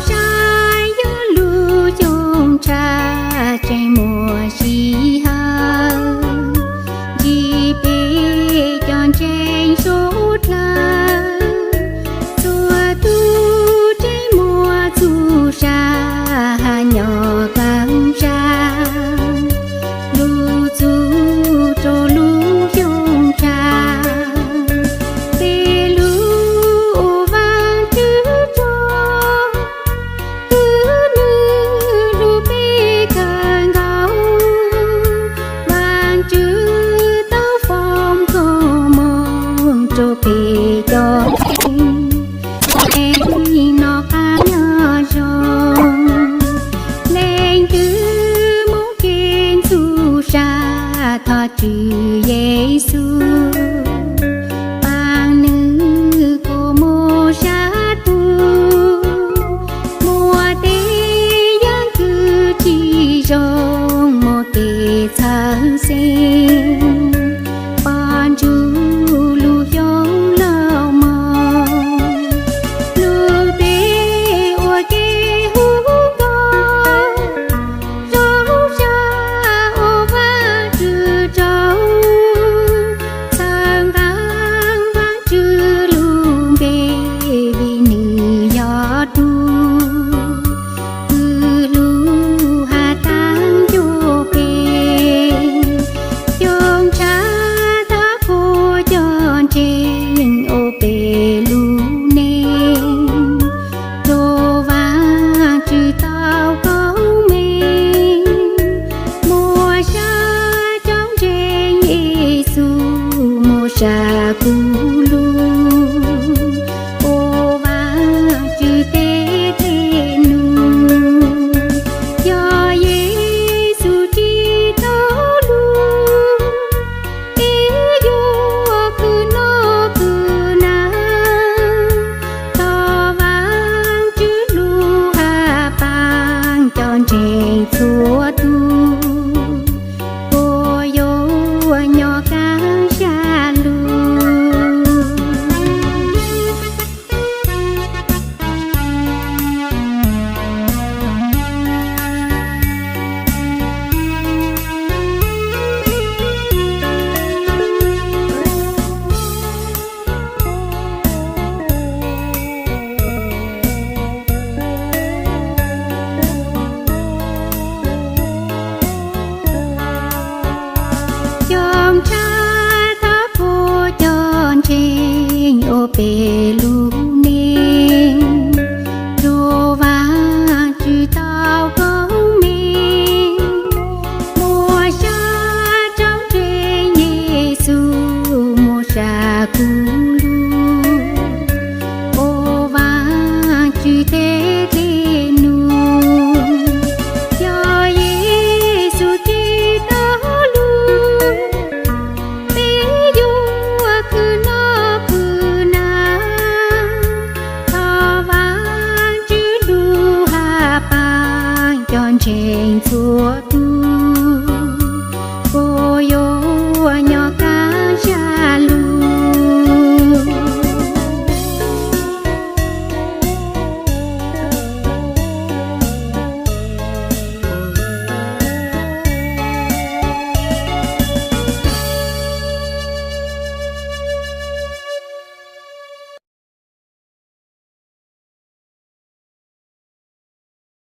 Saib yog lub xyoo tshaj tseem muaj sij hawm, ntsib peb cov ntseeg suav dlawg, txhua tus tseem muaj txuj sa, haj nyob kaaj zag, lug txug rua lub xyoo tshaj. Peb lug ua Vaajtswv tsaug, kws nwg hlub peb kawg nkaus. Vaajtswv tau foom koob moov rua peb cov ntseeg, leej no qaab nyob zoo, leej twg moog kev ntxhov sa, thov Tswv Yexus paab nwg kuas moog sab tug. Muaj tej yaam kws tsi zoo, muaj kev txhawj xeeb, poj ntsuj lug xyoo laug moog, lug teb ua kev hu nkauj, zoo sab ua Vaajtswv tsaug, txhawb nqaa Vaajtswv lub npe, vim nwg yog tug kws lug has taag ncua peb. Xyoo tshaj tau kuas cov ntseeg ua peb lub neej, rua Vaajtswv tau koob meej. Muaj sab cov ntseeg Yexus, muaj sab kuv lug, ua Vaajtswv tej dlej num. Yog Yexus tsi tau lug, peb yuav kws noj kws hnav. Thov Vaajtswv lug has paab cov ntseeg txhua tug, kuas yuav nyob kaaj zag lug. Xyoo tshaj tau kuas cov ntseeg ua peb lub neej, rua Vaajtswv tau koob meej. Muaj sab cov ntseeg Yexus, muaj sab kuv lug, ua Vaajtswv tej